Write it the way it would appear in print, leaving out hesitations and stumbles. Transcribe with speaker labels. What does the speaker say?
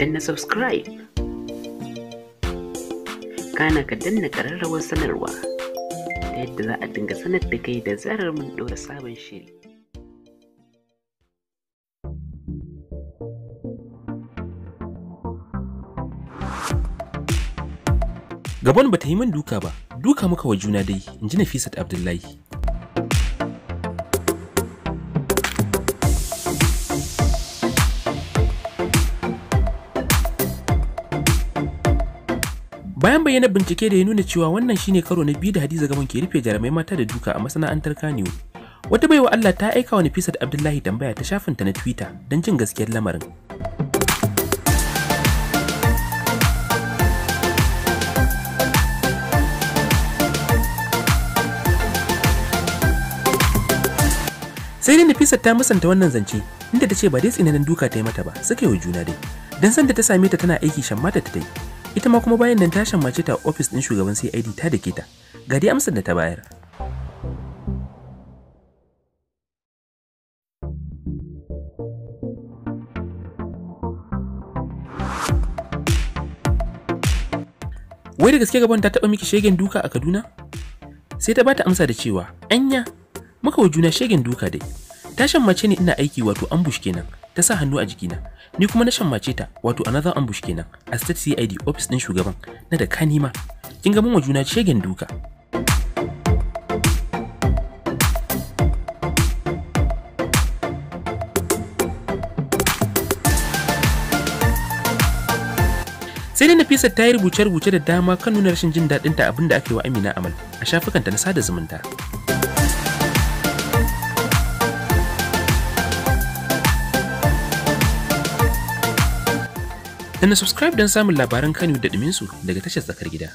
Speaker 1: Danna subscribe, kana ka danna ƙararrawar sanarwa, ta yadda za a dinga sanar da kai da zarar mun ɗora sabon shiri.
Speaker 2: Gabon bata yi min duka ba, duka muka wa juna dai, in ji Nafisat Abdullahi. Bayan bayyana bincike da ya nuna cewa wannan shine karo na biyu da Hadiza Gabon ke rufe jarumai mata da duka a masana'antar Kano. Wata baiwa Allah ta aika wa Nafisat Abdullahi tambaya ta shafinta na Twitter don jin gaskiyar lamarin. Sai dai Nafisat ta musanta wannan zance, inda ta ce ba dai tsinanin duka ta yi mata ba, suka yi wa juna dai. Dan sanda ta same ta tana aiki shammata ta dai. Ita ma kuma bayan nan ta shammace ta ofis ɗin shugaban CID ta dake ta. Ga dai amsar da ta bayar. Wai da gaske Gabon ta taɓa miki shegen duka a Kaduna? Sai ta bata amsa da cewa, anya, muka wa juna shegen duka dai. Ta shammace ni ina aiki, wato ambush kenan, ta sa hannu a jikina. Ni kuma na shammace ta, wato another ambush kenan, a state CID office din shugaban, na da kanima. Kin ga mun wa juna shegen duka. Sai dai Nafisat ta yi rubuce-rubuce da dama kan nuna rashin jin daɗinta abin da aka yi wa Amina Amal a shafukanta na sada zumunta. Da na subscribe don samun labaran Kano da ɗuminsu daga tashar Tsakar Gida.